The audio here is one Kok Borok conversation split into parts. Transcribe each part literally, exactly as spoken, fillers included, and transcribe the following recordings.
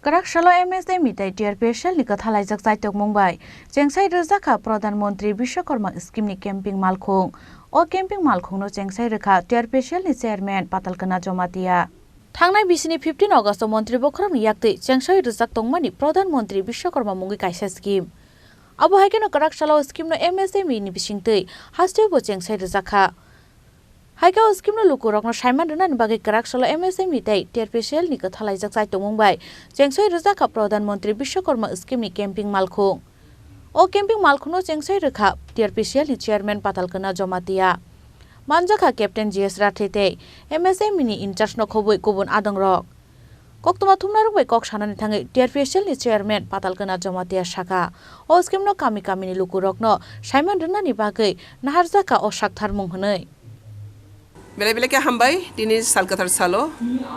Kwrak salo M S M E tei T R P S L ni kwthalaijak chaitokmung bai chengsai rwjakha Pradhan Mantri Bishwakarma Scheme ni camping malkhung. O camping malkhungno chengsai rwkha T R P S L ni chairman Patalkana Jamatia. Thangnai bisini fifteen August o Mantri bokhorokni yaktwi chengsai rwjak tongmani Pradhan Mantri Bishwakarma mungwi kaisa scheme. Abo hai kheno kwrak salo o scheme no M S M E ni bisingtwi hasteo bo chengsai rwjakha. Hai khe o scheme no lukurokno saiman rwnani bagwi kwrak salo M S M E tei T R P S L ni kwthalaijak chaitokmung bai chengsai rwjakha Pradhan Mantri Bishwakarma scheme ni camping malkhung. O camping malkhungno chengsai rwkha T R P S L ni chairman Patalkana Jamatia. Manjakha Captain G S Rathi tei M S M E ni in charge no khobwi kubun adongrok. Koktwma thumnarok bai kok sanani thangwi T R P S L ni chairman Patalkana Jamatia sakha, o scheme no kami kamini lukurokno saiman rwnani bagwi naharjakha o sakthar mung hwnwi. Belai belai khe hambai, tini sal kwthar salo.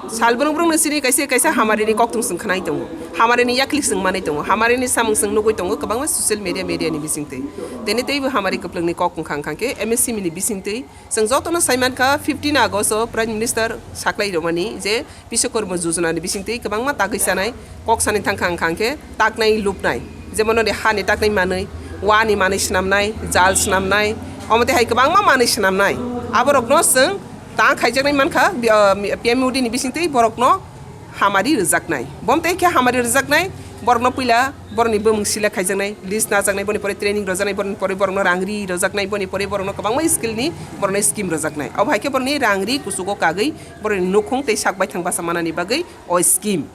Sal brung brung no sini kaisa kaisa hamari ni koktung sung khnai tongo. Hamari ni yaklik sung manai tongo. Hamari ni samung sung nugui tongo kwbangma social media, media ni bisingtwi. Tini teibo hamari kwplwng ni kok wngkha wngkha khe M S M E ni bisingtwi. Chwng jotono sai mankha, fifteen August o Prime Minister saklai romani je Bishwakarma Yojana ni bisingtwi kwbangma tagwi chanai kok sani thangkha wngkha khe taknai lubnai, jemon noni hani taknai manwi, wani manwi swnamnai, jal swnamnai, omo tei hai kwbangma manwi swnamnai. Aborokno chwng tang khaijaknai mankha, bi-, ah, P M Modi ni bisingtwi borokno hamari rwjaknai. Bom tei khe hamari rwjaknai, borokno puila borokni bumung select khaijaknai, list najaknai, boni pore training rwjaknai, boni pore borokno rang ri rwjaknai, boni pore borokno kwbangma skill ni borokno scheme rwjaknai. Abo hai khe borokni rang ri kuchugo kagwi borokni nukhung tei sak baithang basa manani bagwi o scheme.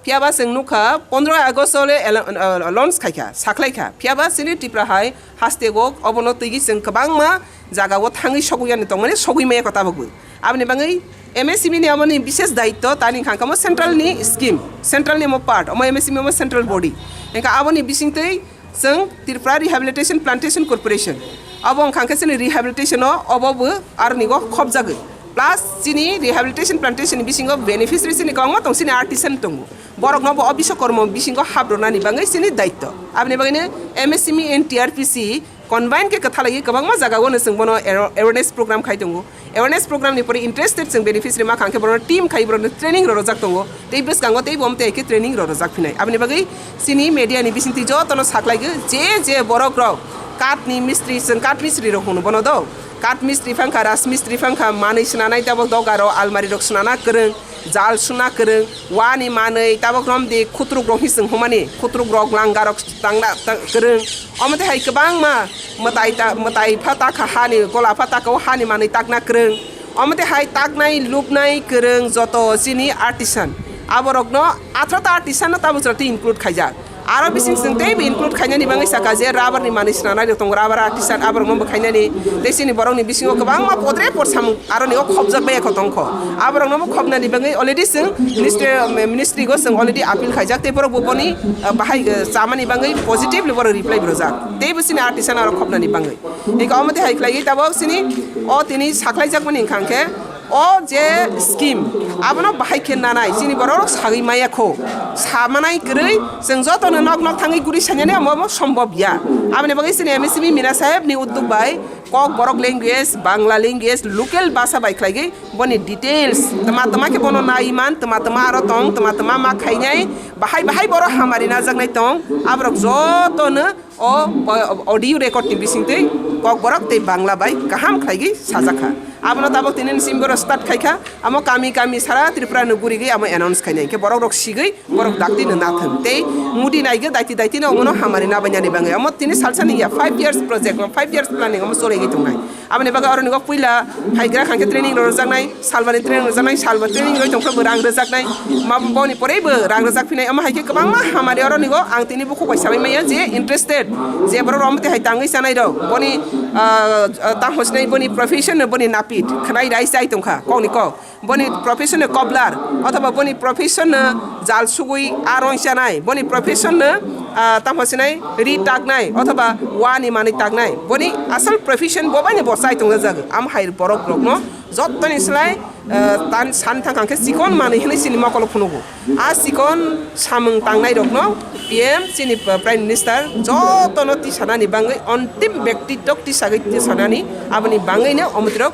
Phiya ba chwng nukha, pondro August o le ela-, uh, launch khaikha, sakhlaikha. Phiya ba chini Tripura hai hasteo obono twigwi chwng kwbangma jagao thangwi sogwi yani tongmani, sogwi maya kho tabukbo. Aboni bagwi M S M E ni aboni bishes daitto, tani wngkha kamo central ni scheme, central ni omo part, omo M S M E omo central body. Engkha aboni bisingtwi chwng Tripura Rehabilitation Plantation Corporation, abo wngkha khe chini rehabilitation o obo bo aroni go khobjagwi. Plus chini rehabilitation plantation ni bisingo beneficiary chini kwbangma tong, chini artisan tongo. Borokno bo o Bishwakarma bisingo hap rwnani bagwi chini daitto. Aboni bagwino M S M E and T R P C combine khe kwthalaiwi kwbangma jagao no chwng bono aware-, awareness program khai tongo. Awareness program ni pore interested chwng beneficiary ma khang khe borokno team khai borokno training rw rwjak tongo. Tei bwskango tei bo amtwi hai khe training rw rwjak phinai. Aboni bagwi chini media ni bisingtwi jotono saklaigo, je je borok rok kath ni mistri, chwng kath mistri rok hwno bono do. Kath mistri phang kha, raj mistri phang kha, manwi swnanai tabok doga rok, almari rok swnana kwrwng, jal suna kwrwng, wani manwi tabok romdi khutruk rok hi chwng humani, khutruk rok langa rok tangna ta-, kwrwng. Omo tei hai kwbangma mwtai ta-, mwtai pha takha hani, gola pha takha o hani manwi takna kwrwng. Omo tei hai taknai, lubnai kwrwng joto chini artisan. Aborokno atharo ta artisan no tabuk jora tei include khaijak. Aro bising chwng teibo include khainani bagwi sakha je rubber ni manwi swnanai rok tongo, rubber artisan aborokno bo khainani. Tei chini borokni bisingo kwbangma podre por samung aroni o khobjak bai kho tongkho. Aborokno bo khobnani bagwi already chwng ministry, ministry go chwng already appeal khaijak tei borok bo boni, ah, bahai, ah, chamani bagwi positively borok reply bo rwjak. Teibo chini artisan aro khobnani bagwi. Eka omo tei hai khlaiwi tabok chini o tini sakhlaijakmani wngkha khe o je scheme abono bahai khe nanai chini borok rok sagwi maya kho. Samanai kwrwi chwng jotono nok nok thangwi guri sainani omo omo sombhob ya. Aboni bagwi chini M S M E Mina Saheb ni uddog bai Kokborok language, Bangla language, local bhasha bai khlaigwi boni details tma tma khe bono naiman, tma tma aro tong, tma tma ma khainai, bahai bahai borok hamari najaknai tong, aborok jotono o, o, audio record ni bisingtwi Kokborok tei Bangla bai kaham khlaigwi sajakha. Abono tabok tini ni simi borok start khaikha, amo kami kami sara Tripura no gurigwi amo announce khainai, hinkhe borok rok sigwi borok dakti no nathung tei mudi naigwi daiti daiti no omono hamari nabainani bagwi. Amo tini salsa ni ya five years project, five years planning amo cholaigwi tongnai. Aboni bagwi aroni go puila haigra khankhe training rok rwjaknai, salbani training rwjaknai, salba training rwi tongkhe bo rang rwjaknai, ma boni porei bo rang rwjak phinai. Amo hai khe kwbangma hamari aroni go ang tini bukhuk bai sabai maya je interested, je borok rok omo tei hai tangwi chanai rok boni, ah, ah, tamo sinai boni profession no boni napit khwnai rai chai tongkha kokni kok. Boni profession no cobbler, othoba boni profession no jal sugwi arong chanai, boni profession no, ah, tamo sinai ri taknai, othoba wani manwi taknai, boni asal profession bo bai no bo chai tongjago. Am hai borok rok no jottoni slai Ah, tan san thang khe chikon manwi hinwi chini mokolo phunugo. A chikon samung tangnai rokno P M chini Prime Minister jotono tisanani bangwi ontim bekti tok tisagwi tisanani aboni bangwino omotirok,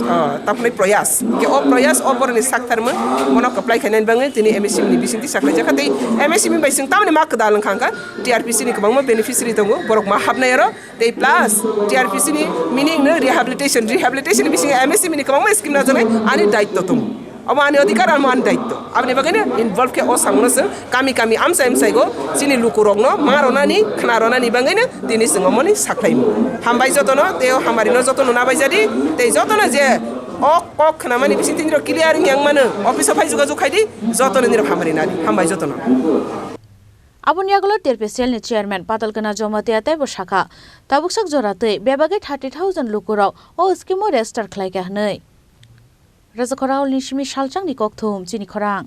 ah, tamphwnai proyas. Ke o proyas o boroni saktharmung bono kwplai khainani bangwi tini M S M ni bisingtwi saklaijak kha tei M S M bai chwng tamoni ma kwdal wngkha hwnkha T R P C ni kwbangma beneficiary tongo borok ma hapnai oro. Tei plus T R P C ni meaning no rehabilitation, rehabilitation ni bisingo M S M E ni kwbangma scheme rwjaknai ani daitto tongo. Omo ani odhikar, omo ani daitto. Aboni bagwino involve khe o samungno chwng kami kami amchai amchai go chini lukurokno ma rwnani, khna rwnani bagwino tini chwng omoni saklaimo. Hambai jotono, tei o hamarino jotono nabaijadi, tei jotono je o kok khnamani bising tini rok clear wngya wngmano, office o phai jogajog khaidi, jotono nini rok hamari nadi. Hambai jotono. Aboni yagulo T R P C L ni chairman Patalkana Jamatia teibo sakha, tabuksak jora twi bebagwi thirty thousand lukurok o scheme o register khlaikha hwnwi. Rajakhor Raul ni simi salchangni kokthum chini khorang.